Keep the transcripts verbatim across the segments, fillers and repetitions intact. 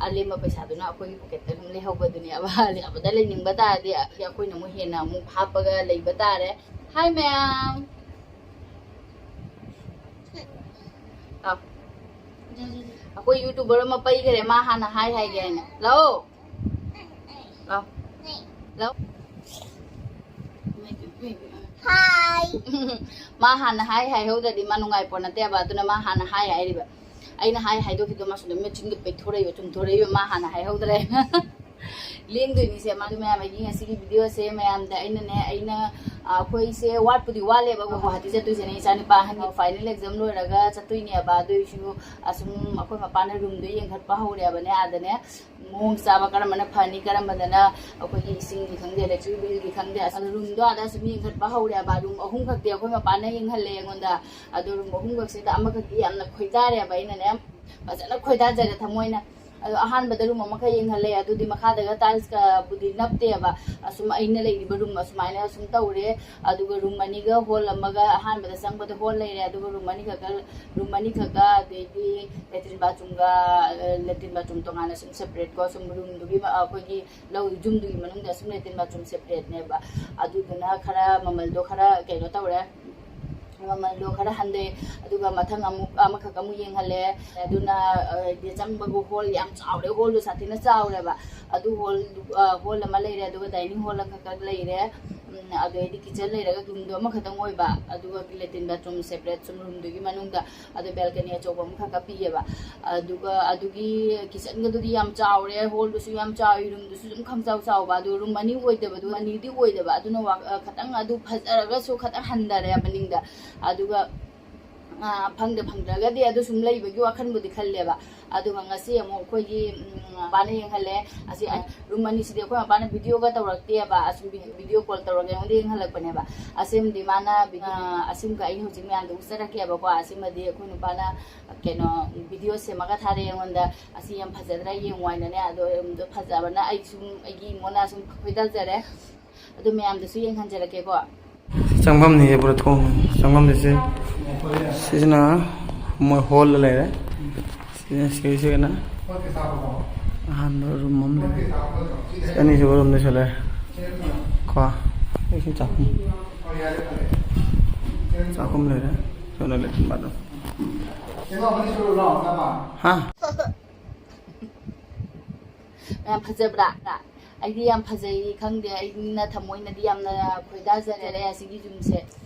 ꯑꯂꯦꯝꯕ ꯄꯩꯁꯥꯗꯨꯅ ꯑꯩꯈꯣꯏꯒꯤ ꯄꯣꯀꯦꯠꯇ ꯑꯗꯨꯝ ꯂꯩꯍꯧꯕꯗꯨꯅꯦꯕ꯫ ꯑꯗ ꯂꯩꯅꯤꯡꯕ ꯇꯥꯔꯗꯤ ꯑꯩꯈꯣꯏꯅ ꯑꯃꯨꯛ ꯍꯦꯟꯅ ꯑꯃꯨꯛ ꯍꯥꯞꯄꯒ ꯂꯩꯕ ꯇꯥꯔꯦ꯫ ꯍꯥꯏ ꯃꯌꯥꯝ꯫ ꯑꯥ꯫ ꯑꯩꯈꯣꯏ YouTuber ꯑꯃ ꯄꯩꯈꯔꯦ, ꯃꯥ ꯍꯥꯟꯅ ꯍꯥꯏ ꯍꯥꯏꯒꯦ ꯍꯥꯏꯅ꯫ ꯂꯥꯛꯑꯣ꯫ ꯂꯥꯛꯑꯣ꯫ ꯂꯥꯛꯑꯣ꯫ ꯍꯥꯏ꯫ ꯃꯥ ꯍꯥꯟꯅ ꯍꯥꯏ ꯍꯥꯏꯍꯧꯗ꯭ꯔꯗꯤ ꯃꯥ ꯅꯨꯡꯉꯥꯏꯄꯣꯠ ꯅꯠꯇꯦꯕ, ꯑꯗꯨꯅ ꯃꯥ ꯍꯥꯟꯅ ꯍꯥꯏ ꯍꯥꯏꯔꯤꯕ꯫ ꯑꯩꯅ ꯍꯥꯏ ꯍꯥꯏꯗꯣꯛꯈꯤꯕꯗꯣ ꯃꯥ ꯁꯣꯝꯗ ꯃꯆꯤꯟꯗ ꯄꯩꯊꯣꯔꯛꯏꯕ, ꯆꯨꯝꯊꯣꯔꯛꯏꯕ, ꯃꯥ ꯍꯥꯟꯅ ꯍꯥꯏꯍꯧꯗ꯭ꯔꯦ꯫ ꯂꯦꯡꯗꯣꯏꯅꯤꯁꯦ ꯃꯥꯗꯣ ꯃꯌꯥꯝ꯫ ꯑꯩꯒꯤ ꯉꯁꯤꯒꯤ video ꯁꯦ ꯃꯌꯥꯝꯗ ꯑꯩꯅꯅꯦ, ꯑꯩꯅ, ꯑ, ꯑꯩꯈꯣꯏꯁꯦ ꯋꯥꯠꯄꯨꯗꯤ ꯋꯥꯠꯂꯦꯕ ꯒꯨꯋꯥꯍꯥꯇꯤ ꯆꯠꯇꯣꯏꯁꯦꯅꯦ꯫ ꯏꯆꯥꯅꯨꯄꯥ ꯑꯍꯟꯒꯤ final exam ꯂꯣꯏꯔꯒ ꯆꯠꯇꯣꯏꯅꯦꯕ꯫ ꯑꯗꯨꯏꯁꯨ ꯑꯁꯨꯝ ꯑꯩꯈꯣꯏ ꯃꯄꯥꯅ room ꯗꯣ ꯌꯦꯡꯈꯠꯄ ꯍꯧꯔꯦꯕꯅꯦ꯫ ꯑꯗꯅꯦ ꯃꯑꯣꯡ ꯆꯥꯕ ꯀꯔꯝꯕꯅ ꯐꯅꯤ, ꯀꯔꯝꯕꯗꯅ ꯑꯩꯈꯣꯏꯒꯤ ꯏꯁꯤꯡꯒꯤ ꯈꯪꯗꯦ, electric bill ꯒꯤ ꯈꯪꯗꯦ, ꯑꯁ, room ꯗꯣ ꯑꯥꯗ ꯁꯨꯝ ꯌꯦꯡꯈꯠꯄ ꯍꯧꯔꯦꯕ꯫ Room ꯑꯍꯨꯝ ꯈꯛꯇꯤ ꯑꯩꯈꯣꯏ ꯃꯄꯥꯅ ꯌꯦꯡꯍꯜꯂꯦ ꯑꯩꯉꯣꯟꯗ꯫ ꯑꯗꯣ room ꯑꯍꯨꯝ ꯈꯛꯁꯤꯗ ꯑꯃꯈꯛꯇꯤ ꯌꯥꯝꯅ ꯈꯣꯏꯗꯥꯔꯦꯕ꯫ ꯑꯩꯅꯅꯦ ꯐꯖꯅ ꯈꯣꯏꯗꯥꯖꯔꯦ ꯊꯃꯣꯏꯅ꯫ ꯑꯗꯣ ꯑꯍꯥꯟꯕꯗ room ꯑꯃꯈꯛ ꯌꯦꯡꯍꯜꯂꯦ, ꯑꯗꯨꯗꯤ ꯃꯈꯥꯗꯒ tiles ꯀꯕꯨꯗꯤ ꯅꯞꯇꯦꯕ꯫ ꯑꯁꯨꯝ ꯑꯩꯅ ꯂꯩꯔꯤꯕ room ꯑꯁꯨꯃꯥꯏꯅ ꯁꯨꯝ ꯇꯧꯔꯦ꯫ ꯑꯗꯨꯒ room ꯑꯅꯤꯒ hall ꯑꯃꯒ, ꯑꯍꯥꯟꯕꯗ ꯆꯪꯕꯗ hall ꯂꯩꯔꯦ, ꯑꯗꯨꯒ room ꯑꯅꯤꯈꯛꯀ, room ꯑꯅꯤꯈꯛꯀ, ꯑꯗꯩꯗꯤ latrine bathroom ꯒ, ꯑ, latrine bathroom ꯇꯣꯉꯥꯟꯅ ꯁꯨꯝ separate ꯀꯣ, ꯁꯨꯝ room ꯗꯨꯒꯤ, ꯑ, ꯑꯩꯈꯣꯏꯒꯤ ꯂꯧ ꯌꯨꯝꯗꯨꯒꯤ ꯃꯅꯨꯡꯗ ꯁꯨꯝ latrine bathroom separate ꯅꯦꯕ꯫ ꯑꯗꯨꯗꯨꯅ ꯈꯔ ꯃꯃꯜꯗꯣ ꯈꯔ ꯀꯩꯅꯣ ꯇꯧꯔꯦ, ꯃꯃꯜꯗꯣ ꯈꯔ ꯍꯟꯊꯩ꯫ ꯑꯗꯨꯒ ꯃꯊꯪ ꯑꯃꯨꯛ ꯑꯃꯈꯛ ꯑꯃꯨꯛ ꯌꯦꯡꯍꯜꯂꯦ꯫ ꯑꯗꯨꯅ, ꯑ, ꯍꯥꯏꯗꯤ ꯆꯪꯕꯒ hall ꯌꯥꯝ ꯆꯥꯎꯔꯦ, hall ꯗꯣ ꯁꯥꯊꯤꯅ ꯆꯥꯎꯔꯦꯕ꯫ ꯑꯗꯨ hall, ꯑ, hall ꯑꯃ ꯂꯩꯔꯦ, ꯑꯗꯨꯒ dining hall ꯑꯃꯈꯛ ꯂꯩꯔꯦ꯫ ꯎꯝ, ꯑꯗꯨꯗꯩꯗꯤ kitchen ꯂꯩꯔꯒ room ꯗꯣ ꯑꯃꯈꯛꯇꯪ ꯑꯣꯏꯕ, ꯑꯗꯨꯒ latrine bathroom separate, ꯁꯨꯝ room ꯗꯨꯒꯤ ꯃꯅꯨꯡꯗ꯫ ꯑꯗꯣ balcony ꯑꯆꯧꯕ ꯑꯃꯈꯛꯀ ꯄꯤꯌꯦꯕ꯫ ꯑꯗꯨꯒ ꯑꯗꯨꯒꯤ kitchen ꯒꯗꯨꯗꯤ ꯌꯥꯝ ꯆꯥꯎꯔꯦ, hall ꯗꯨꯁꯨ ꯌꯥꯝ ꯆꯥꯎꯋꯤ, room ꯗꯨꯁꯨ ꯑꯗꯨꯝ ꯈꯪꯆꯥꯎ ꯆꯥꯎꯕ꯫ ꯑꯗꯨ room ꯑꯅꯤ ꯑꯣꯏꯗꯕꯗꯨ, ꯑꯅꯤꯗꯤ ꯑꯣꯏꯗꯕ, ꯑꯗꯨꯅ ꯋꯥ-, ꯑ, ꯈꯇꯪ ꯑꯗꯨ ꯐꯖꯔꯒꯁꯨ ꯈꯇꯪ ꯍꯟꯊꯔꯦ ꯃꯅꯤꯡꯗ꯫ ꯑꯗꯨꯒ, ꯑ, ꯐꯪꯗ ꯐꯪꯗ꯭ꯔꯒꯗꯤ ꯑꯗꯨ ꯁꯨꯝ ꯂꯩꯕꯒꯤ ꯋꯥꯈꯜꯕꯨꯗꯤ ꯈꯜꯂꯦꯕ꯫ ꯑꯗꯨꯒ ꯉꯁꯤ ꯑꯃꯨꯛ ꯑꯩꯈꯣꯏꯒꯤ, ꯎꯝ, ꯃꯄꯥꯅ ꯌꯦꯡꯍꯜꯂꯦ꯫ ꯑꯁꯤ, ꯑ, room ꯑꯅꯤꯁꯤꯗꯤ ꯑꯩꯈꯣꯏ ꯃꯄꯥꯅ video ꯒ ꯇꯧꯔꯛꯇꯦꯕ, ꯑꯁꯨꯝ vi-, video call ꯇꯧꯔꯒ ꯑꯩꯉꯣꯟꯗ ꯌꯦꯡꯍꯜꯂꯛꯄꯅꯦꯕ꯫ ꯑꯁꯤꯃꯗꯤ ꯃꯥꯅ vi-, ꯑ, ꯑꯁꯤꯃꯒ ꯑꯩ ꯍꯧꯖꯤꯛ ꯃꯌꯥꯝꯗ ꯎꯠꯆꯔꯛꯀꯦꯕꯀꯣ꯫ ꯑꯁꯤꯃꯗꯤ ꯑꯩꯈꯣꯏ ꯅꯨꯄꯥꯅ ꯀꯩꯅꯣ video ꯁꯦꯝꯃꯒ ꯊꯥꯔꯛꯑꯦ ꯑꯩꯉꯣꯟꯗ, "ꯑꯁꯤ ꯌꯥꯝ ꯐꯖꯗ꯭ꯔꯥ, ꯌꯦꯡꯉꯨ" ꯍꯥꯏꯅꯅꯦ꯫ ꯑꯗꯣ room ꯗꯣ ꯐꯖꯕꯅ ꯑꯩ ꯁꯨꯝ, ꯑꯩꯒꯤ ꯏꯃꯣꯅ ꯁꯨꯝ ꯈꯣꯏꯗꯥꯖꯔꯦ꯫ ꯑꯗꯨ ꯃꯌꯥꯝꯗꯁꯨ ꯌꯦꯡꯍꯟꯖꯔꯛꯀꯦꯀꯣ꯫ ꯆꯪꯐꯝꯅꯤꯁꯦ ꯄꯨꯔꯥ ꯊꯣꯡ꯫ ꯆꯪꯐꯝꯁꯦ ꯁꯤ-, ꯁꯤꯁꯤꯅ ꯃꯣꯏ hall ꯗ ꯂꯩꯔꯦ꯫ ꯁꯤꯅ, ꯁꯤꯒꯤꯁꯤꯒꯅ ꯑꯍꯥꯟꯕ ꯔꯨꯝ ꯑꯃ ꯂꯩꯔꯦ꯫ ꯑꯅꯤꯁꯨꯕ ꯔꯨꯝꯗꯁꯨ ꯂꯩꯔꯦ꯫ ꯀꯣ, ꯑꯩꯁꯨ ꯆꯥꯛꯈꯨꯝ꯫ ꯆꯥꯛꯈꯨꯝ ꯂꯩꯔꯦ꯫ ꯁꯣꯝꯗ ꯂꯦꯇ꯭ꯔꯤꯟ ꯕꯥꯠꯔꯨꯝ꯫ ꯍꯥ? ꯌꯥꯝ ꯐꯖꯕ꯭ꯔꯥ? ꯑꯩꯗꯤ ꯌꯥꯝ ꯐꯖꯩ ꯈꯪꯗꯦ, ꯑꯩꯅ ꯊꯃꯣꯏꯅꯗꯤ ꯌꯥꯝꯅ ꯈꯣꯏꯗꯥꯖꯔꯦ ꯑꯁꯤꯒꯤ ꯔꯨꯝꯁꯦ꯫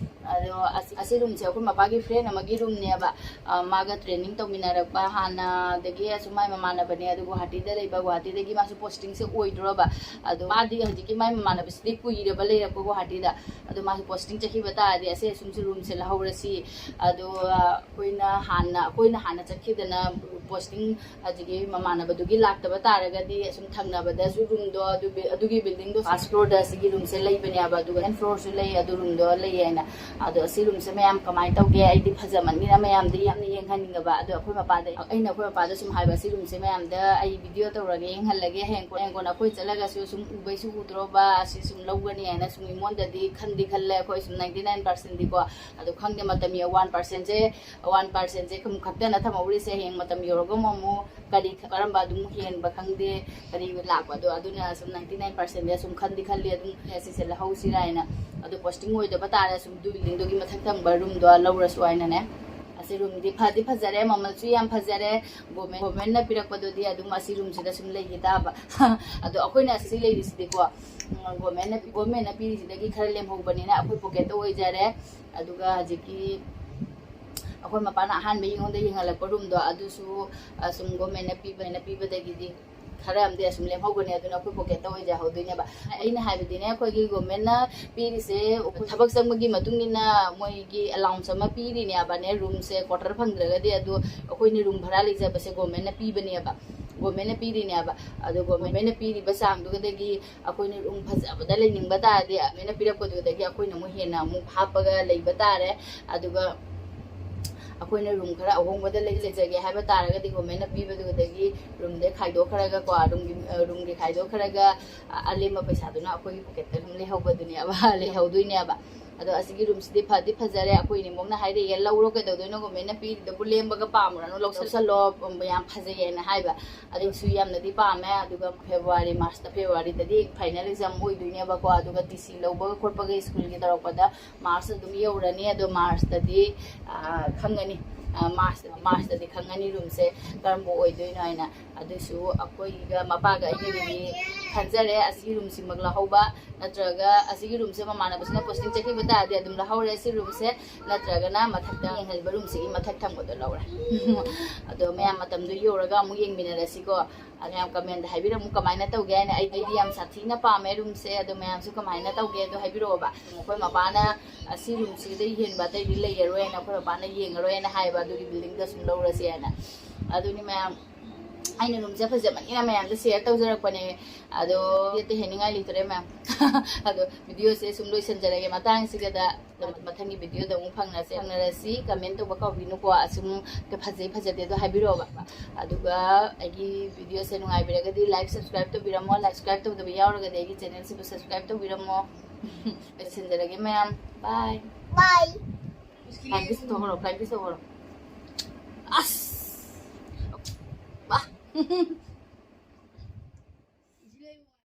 ꯑꯗꯣ ꯑꯁꯤ, ꯑꯁꯤ ꯔꯨꯝꯁꯦ ꯑꯩꯈꯣꯏ ꯃꯄꯥꯒꯤ ꯐ꯭ꯔꯦꯟ ꯑꯃꯒꯤ ꯔꯨꯝꯅꯦꯕ꯫ ꯑ, ꯃꯥꯒ ꯇ꯭ꯔꯦꯅꯤꯡ ꯇꯧꯃꯤꯟꯅꯔꯛꯄ ꯍꯥꯟꯅꯗꯒꯤ, ꯑꯁꯨꯝ ꯃꯥꯏ ꯃꯃꯥꯟꯅꯕꯅꯦ, ꯑꯗꯨ ꯒꯨꯍꯥꯇꯤꯗ ꯂꯩꯕ, ꯒꯨꯍꯥꯇꯤꯗꯒꯤ ꯃꯥꯁꯨ ꯄꯣꯁꯇꯤꯡꯁꯦ ꯑꯣꯏꯗ꯭ꯔꯣꯕ꯫ ꯑꯗꯣ ꯃꯥꯗꯤ ꯍꯧꯖꯤꯛꯀꯤ ꯃꯥꯏ ꯃꯃꯥꯟꯅꯕꯁꯤꯗꯤ ꯀꯨꯏꯔꯕ ꯂꯩꯔꯛꯄ ꯒꯨꯍꯥꯇꯤꯗ꯫ ꯑꯗꯣ ꯃꯥꯁꯨ ꯄꯣꯁꯇꯤꯡ ꯆꯠꯈꯤꯕ ꯇꯥꯔꯗꯤ ꯑꯁꯤ ꯑꯁꯨꯝꯁꯨ ꯔꯨꯝꯁꯦ ꯂꯧꯍꯧꯔꯁꯤ꯫ ꯑꯗꯣ, ꯑ, ꯑꯩꯈꯣꯏꯅ ꯍꯥꯟꯅ, ꯑꯩꯈꯣꯏꯅ ꯍꯥꯟꯅ ꯆꯠꯈꯤꯗꯅ ꯄꯣꯁꯇꯤꯡ ꯍꯧꯖꯤꯛꯀꯤ ꯃꯃꯥꯟꯅꯕꯗꯨꯒꯤ ꯂꯥꯛꯇꯕ ꯇꯥꯔꯒꯗꯤ, ꯑꯁꯨꯝ ꯊꯪꯅꯕꯗꯁꯨ ꯔꯨꯝꯗꯣ, ꯑꯗꯨ ꯕꯤ-, ꯑꯗꯨꯒꯤ ꯕꯤꯜꯗꯤꯡꯗꯣ ꯐꯥꯔꯁ ꯐ꯭ꯂꯣꯔꯗ ꯑꯁꯤꯒꯤ ꯔꯨꯝꯁꯦ ꯂꯩꯕꯅꯦꯕ, ꯑꯗꯨꯒ ꯁꯦꯀꯦꯟ ꯐ꯭ꯂꯣꯔꯁꯨ ꯂꯩ, ꯑꯗꯨ ꯔꯨꯝꯗꯣ ꯂꯩꯌꯦꯅ꯫ ꯑꯗꯣ ꯑꯁꯤ ꯔꯨꯝꯁꯦ ꯃꯌꯥꯝ ꯀꯃꯥꯏꯅ ꯇꯧꯒꯦ? ꯑꯩꯗꯤ ꯐꯖꯃꯟꯒꯤꯅ ꯃꯌꯥꯝꯗ ꯌꯥꯝꯅ ꯌꯦꯡꯍꯟꯅꯤꯡꯉꯕ꯫ ꯑꯗꯣ ꯑꯩꯈꯣꯏ ꯃꯄꯥꯗ, ꯑꯩꯅ ꯑꯩꯈꯣꯏ ꯃꯄꯥꯗ ꯁꯨꯝ ꯍꯥꯏꯕ, "ꯑꯁꯤ ꯔꯨꯝꯁꯦ ꯃꯌꯥꯝꯗ ꯑꯩ ꯚꯤꯗꯤꯑꯣ ꯇꯧꯔꯒ ꯌꯦꯡꯍꯜꯂꯒꯦ, ꯍꯌꯦꯡ ꯀꯣꯟꯅ, ꯍꯌꯦꯡ ꯀꯣꯟꯅ ꯑꯩꯈꯣꯏ ꯆꯠꯂꯒꯁꯨ ꯁꯨꯝ ꯎꯕꯩꯁꯨ ꯎꯗ꯭ꯔꯣꯕ, ꯑꯁꯤ ꯁꯨꯝ ꯂꯧꯒꯅꯤ" ꯍꯥꯏꯅ ꯁꯨꯝ ꯑꯩꯉꯣꯟꯗꯗꯤ ꯈꯟꯗꯤ ꯈꯜꯂꯦ꯫ ꯑꯩꯈꯣꯏ ꯁꯨꯝ ꯅꯥꯏꯟꯇꯤ ꯅꯥꯏꯟ ꯄꯥꯔꯁꯦꯟꯗꯤꯀꯣ꯫ ꯑꯗꯣ ꯈꯪꯗꯦ, ꯃꯇꯝ ꯌꯧ-, ꯋꯥꯟ ꯄꯥꯔꯁꯦꯟꯁꯦ, ꯋꯥꯟ ꯄꯥꯔꯁꯦꯟꯁꯦ ꯈꯛꯇꯅ ꯊꯝꯍꯧꯔꯤꯁꯦ, ꯍꯌꯦꯡ ꯃꯇꯝ ꯌꯧꯔꯒ ꯑꯃꯨꯛ ꯀꯔꯤ, ꯀꯔꯝꯕ ꯑꯗꯨꯝ ꯍꯦꯟꯕ ꯈꯪꯗꯦ, ꯀꯔꯤ ꯂꯥꯛꯄꯗꯣ꯫ ꯑꯗꯨꯅ ꯁꯨꯝ ꯅꯥꯏꯟꯇꯤ ꯅꯥꯏꯟ ꯄꯥꯔꯁꯦꯟꯗꯤ ꯑꯁꯨꯝ ꯈꯟꯗꯤ ꯈꯜꯂꯤ, ꯑꯗꯨꯝ ꯁꯤꯁꯦ ꯂꯧꯍꯧꯁꯤꯔꯥ ꯍꯥꯏꯅ꯫ ꯑꯗꯣ ꯄꯣꯁꯇꯤꯡ ꯑꯣꯏꯗꯕ ꯇꯥꯔꯦ, ꯁꯨꯝ ꯑꯗꯨ ꯕꯤꯜꯗꯤꯡꯗꯨꯒꯤ ꯃꯊꯛ ꯊꯪꯕ ꯔꯨꯝꯗꯣ ꯂꯧꯔꯁꯨ ꯍꯥꯏꯅꯅꯦ꯫ ꯑꯁꯤ ꯔꯨꯝꯗꯤ ꯐꯗꯤ ꯐꯖꯔꯦ, ꯃꯃꯜꯁꯨ ꯌꯥꯝ ꯐꯖꯔꯦ꯫ ꯒꯣꯔꯃꯦꯟ, ꯒꯣꯔꯃꯦꯟꯅ ꯄꯤꯔꯛꯄꯗꯨꯗꯤ ꯑꯗꯨꯝ ꯑꯁꯤ ꯔꯨꯝꯁꯤꯗ ꯁꯨꯝ ꯂꯩꯈꯤ ꯇꯥꯕ꯫ ꯑꯗꯣ ꯑꯩꯈꯣꯏꯅ ꯑꯁꯤ ꯂꯩꯔꯤꯁꯤꯗꯤꯀꯣ, ꯎꯝ, ꯒꯣꯔꯃꯦꯟꯅ, ꯒꯣꯔꯃꯦꯟꯅ ꯄꯤꯔꯤꯁꯤꯗꯒꯤ ꯈꯔ ꯂꯦꯝꯍꯧꯕꯅꯤꯅ ꯑꯩꯈꯣꯏ ꯄꯣꯀꯦꯠꯇ ꯑꯣꯏꯖꯔꯦ꯫ ꯑꯗꯨꯒ ꯍꯧꯖꯤꯛꯀꯤ ꯑꯩꯈꯣꯏ ꯃꯄꯥꯅ ꯑꯍꯥꯟꯕ ꯑꯩꯉꯣꯟꯗ ꯌꯦꯡꯍꯜꯂꯛꯄ ꯔꯨꯝꯗꯣ, ꯑꯗꯨꯁꯨ, ꯑ, ꯁꯨꯝ ꯒꯣꯔꯃꯦꯟꯅ ꯄꯤꯕꯅꯤꯅ, ꯄꯤꯕꯗꯒꯤꯗꯤ ꯈꯔ ꯑꯃꯗꯤ ꯑꯁꯨꯝ ꯂꯦꯝꯍꯧꯒꯅꯤ, ꯑꯗꯨꯅ ꯑꯩꯈꯣꯏ ꯄꯣꯀꯦꯠꯇ ꯑꯣꯏꯖꯍꯧꯗꯣꯏꯅꯦꯕ꯫ ꯑꯩꯅ ꯍꯥꯏꯕꯗꯤꯅꯦ, ꯑꯩꯈꯣꯏꯒꯤ ꯒꯣꯔꯃꯦꯟꯅ ꯄꯤꯔꯤꯁꯦ, ꯑꯩꯈꯣꯏ ꯊꯕꯛ ꯆꯪꯕꯒꯤ ꯃꯇꯨꯡ ꯏꯟꯅ ꯃꯣꯏꯒꯤ ꯑꯦꯂꯥꯎꯟꯁ ꯑꯃ ꯄꯤꯔꯤꯅꯦꯕꯅꯦ, ꯔꯨꯝꯁꯦ ꯀ꯭ꯋꯥꯇꯔ ꯐꯪꯗ꯭ꯔꯒꯗꯤ꯫ ꯑꯗꯣ ꯑꯩꯈꯣꯏꯅ ꯔꯨꯝ ꯚꯔꯥ ꯂꯩꯖꯕꯁꯦ ꯒꯣꯔꯃꯦꯟꯅ ꯄꯤꯕꯅꯦꯕ, ꯒꯣꯔꯃꯦꯟꯅ ꯄꯤꯔꯤꯅꯦꯕ꯫ ꯑꯗꯣ ꯒꯣꯔꯃꯦꯟꯅ ꯄꯤꯔꯤꯕ ꯆꯥꯡꯗꯨꯒꯗꯒꯤ ꯑꯩꯈꯣꯏꯅ ꯔꯨꯝ ꯐꯖꯕꯗ ꯂꯩꯅꯤꯡꯕ ꯇꯥꯔꯗꯤ, ꯒꯣꯔꯃꯦꯟꯅ ꯄꯤꯔꯛꯄꯗꯨꯗꯒꯤ ꯑꯩꯈꯣꯏꯅ ꯑꯃꯨꯛ ꯍꯦꯟꯅ ꯑꯃꯨꯛ ꯍꯥꯞꯄꯒ ꯂꯩꯕ ꯇꯥꯔꯦ꯫ ꯑꯗꯨꯒ ꯑꯩꯈꯣꯏꯅ ꯔꯨꯝ ꯈꯔ ꯑꯍꯣꯡꯕꯗ ꯂꯩ-, ꯂꯩꯖꯒꯦ ꯍꯥꯏꯕ ꯇꯥꯔꯒꯗꯤ, ꯒꯣꯔꯃꯦꯟꯅ ꯄꯤꯕꯗꯨꯗꯒꯤ ꯔꯨꯝꯗꯩ ꯈꯥꯏꯗꯣꯛꯈ꯭ꯔꯒꯀꯣ, ꯔꯨꯝꯒꯤ, ꯑ, ꯔꯨꯝꯒꯤ ꯈꯥꯏꯗꯣꯛꯈ꯭ꯔꯒ, ꯑ, ꯑꯂꯦꯝꯕ ꯄꯩꯁꯥꯗꯨꯅ ꯑꯩꯈꯣꯏꯒꯤ ꯄꯣꯀꯦꯠꯇ ꯑꯗꯨꯝ ꯂꯩꯍꯧꯕꯗꯨꯅꯦꯕ, ꯂꯩꯍꯧꯗꯣꯏꯅꯦꯕ꯫ ꯑꯗꯣ ꯑꯁꯤꯒꯤ ꯔꯨꯝꯁꯤꯗꯤ ꯐꯗꯤ ꯐꯖꯔꯦ꯫ ꯑꯩꯈꯣꯏ ꯏꯅꯦꯝꯕꯣꯛꯅ ꯍꯥꯏꯔꯛꯑꯦ, "ꯂꯧꯔꯣ, ꯀꯩꯗꯧꯗꯣꯏꯅꯣ? ꯒꯣꯔꯃꯦꯟꯅ ꯄꯤꯔꯤꯗꯨꯕꯨ ꯂꯦꯝꯕꯒ ꯄꯥꯝꯕ꯭ꯔꯅꯣ? ꯂꯧꯁꯜꯂꯣ, ꯌꯥꯝ ꯐꯖꯩꯌꯦꯅ" ꯍꯥꯏꯕ꯫ ꯑꯗꯨꯁꯨ ꯌꯥꯝꯅꯗꯤ ꯄꯥꯝꯃꯦ꯫ ꯑꯗꯨꯒ ꯐꯦꯕ꯭ꯔꯨꯋꯥꯔꯤ, ꯃꯥꯔꯆꯇ, ꯐꯦꯕ꯭ꯔꯨꯋꯥꯔꯤꯗꯗꯤ ꯐꯥꯏꯅꯦꯜ ꯑꯦꯛꯖꯥꯝ ꯑꯣꯏꯗꯣꯏꯅꯦꯕꯀꯣ꯫ ꯑꯗꯨꯒ ꯇꯤ ꯁꯤ ꯂꯧꯕꯒ ꯈꯣꯠꯄꯒ ꯁ꯭ꯀꯨꯜꯒꯤ ꯇꯧꯔꯛꯄꯗ ꯃꯥꯔꯆ ꯑꯗꯨꯝ ꯌꯧꯔꯅꯤ꯫ ꯑꯗꯣ ꯃꯥꯔꯆꯇꯗꯤ, ꯑꯥ, ꯈꯪꯒꯅꯤ꯫ ꯑꯥ, ꯃꯥꯔꯆ, ꯃꯥꯔꯆꯇꯗꯤ ꯈꯪꯒꯅꯤ ꯔꯨꯝꯁꯦ ꯀꯔꯝꯕ ꯑꯣꯏꯗꯣꯏꯅꯣ ꯍꯥꯏꯅ꯫ ꯑꯗꯨꯁꯨ ꯑꯩꯈꯣꯏꯒ ꯃꯄꯥꯒ ꯑꯩꯒꯒꯤꯗꯤ ꯈꯟꯖꯔꯦ ꯑꯁꯤꯒꯤ ꯔꯨꯝꯁꯤꯃꯛ ꯂꯧꯍꯧꯕ, ꯅꯠꯇ꯭ꯔꯒ ꯑꯁꯤꯒꯤ ꯔꯨꯝꯁꯦ ꯃꯃꯥꯟꯅꯕꯁꯤꯅ ꯄꯣꯁꯇꯤꯡ ꯆꯠꯈꯤꯕ ꯇꯥꯔꯗꯤ ꯑꯗꯨꯝ ꯂꯧꯍꯧꯔꯦ ꯁꯤ ꯔꯨꯝꯁꯦ, ꯅꯠꯇ꯭ꯔꯒꯅ ꯃꯊꯛꯇ ꯌꯦꯡꯍꯟꯕ ꯔꯨꯝꯁꯤꯒꯤ ꯃꯊꯛ ꯊꯪꯕꯗꯣ ꯂꯧꯔꯦ꯫ ꯑꯗꯣ ꯃꯌꯥꯝ ꯃꯇꯝꯗꯣ ꯌꯧꯔꯒ ꯑꯃꯨꯛ ꯌꯦꯡꯃꯤꯟꯅꯔꯁꯤꯀꯣ꯫ ꯑꯗꯣ ꯃꯌꯥꯝ ꯀꯃꯦꯟꯗ ꯍꯥꯏꯕꯤꯔꯝꯃꯨ ꯀꯃꯥꯏꯅ ꯇꯧꯒꯦ ꯍꯥꯏꯅ꯫ ꯑꯩ, ꯑꯩꯗꯤ ꯌꯥꯝ ꯁꯥꯊꯤꯅ ꯄꯥꯝꯃꯦ ꯔꯨꯝꯁꯦ꯫ ꯑꯗꯣ ꯃꯌꯥꯝꯁꯨ ꯀꯃꯥꯏꯅ ꯇꯧꯒꯦ ꯑꯗꯣ ꯍꯥꯏꯕꯤꯔꯛꯑꯣꯕ꯫ ꯑꯩꯈꯣꯏ ꯃꯄꯥꯅ ꯑꯁꯤ ꯔꯨꯝꯁꯤꯗ ꯍꯦꯟꯕ ꯑꯇꯩꯗꯤ ꯂꯩꯔꯔꯣꯏꯅ ꯑꯩꯈꯣꯏ ꯃꯄꯥꯅ ꯌꯦꯡꯉꯔꯣꯏꯅ ꯍꯥꯏꯌꯦꯕ꯫ ꯑꯗꯨꯒꯤ ꯕꯤꯜꯗꯤꯡꯗ ꯁꯨꯝ ꯂꯧꯔꯁꯦ ꯍꯥꯏꯅ꯫ ꯑꯗꯨꯅꯤ ꯃꯌꯥꯝ, ꯑꯩꯅ ꯔꯨꯝꯁꯦ ꯐꯖꯕꯅꯤꯅ ꯃꯌꯥꯝꯗ ꯁꯤꯌꯔ ꯇꯧꯖꯔꯛꯄꯅꯦ꯫ ꯑꯗꯣ ꯑꯇꯩ ꯍꯦꯟꯅꯤꯡꯉꯥꯏ ꯂꯩꯇ꯭ꯔꯦ ꯃꯌꯥꯝ꯫ ꯑꯗꯣ ꯚꯤꯗꯤꯑꯣꯁꯦ ꯁꯨꯝ ꯂꯣꯏꯁꯤꯟꯖꯔꯒꯦ ꯃꯇꯥꯡꯁꯤꯒꯗ꯫ ꯃꯊꯪꯒꯤ ꯚꯤꯗꯤꯑꯣꯗ ꯑꯃꯨꯛ ꯐꯪꯅꯁꯦ, ꯐꯪꯅꯔꯁꯤ꯫ ꯀꯃꯦꯟ ꯇꯧꯕ ꯀꯥꯎꯕꯤꯅꯨꯀꯣ꯫ ꯑꯁꯨꯝ ꯐꯖꯩ ꯐꯖꯗꯦ ꯑꯗꯣ ꯍꯥꯏꯕꯤꯔꯛꯑꯣꯕ꯫ ꯑꯗꯨꯒ ꯑꯩꯒꯤ ꯚꯤꯗꯤꯑꯣꯁꯦ ꯅꯨꯡꯉꯥꯏꯕꯤꯔꯒꯗꯤ ꯂꯥꯏꯛ, ꯁꯕꯁꯀ꯭ꯔꯥꯏꯕ ꯇꯧꯕꯤꯔꯝꯃꯣ꯫ ꯂꯥꯏꯛ, ꯁꯕꯁꯀ꯭ꯔꯥꯏꯕ ꯇꯧꯗꯕ ꯌꯥꯎꯔꯒꯗꯤ ꯑꯩꯒꯤ ꯆꯦꯅꯦꯜꯁꯤꯕꯨ ꯁꯕꯁꯀ꯭ꯔꯥꯏꯕ ꯇꯧꯕꯤꯔꯝꯃꯣ꯫ ꯂꯣꯏꯁꯤꯟꯖꯔꯒꯦ ꯃꯌꯥꯝ꯫ ꯕꯥꯏ꯫ Bye. Flying kiss ꯇꯧꯍꯧꯔꯣ, flying kiss ꯇꯧꯍꯧꯔꯣ꯫ ꯑꯁ! ꯕꯥ!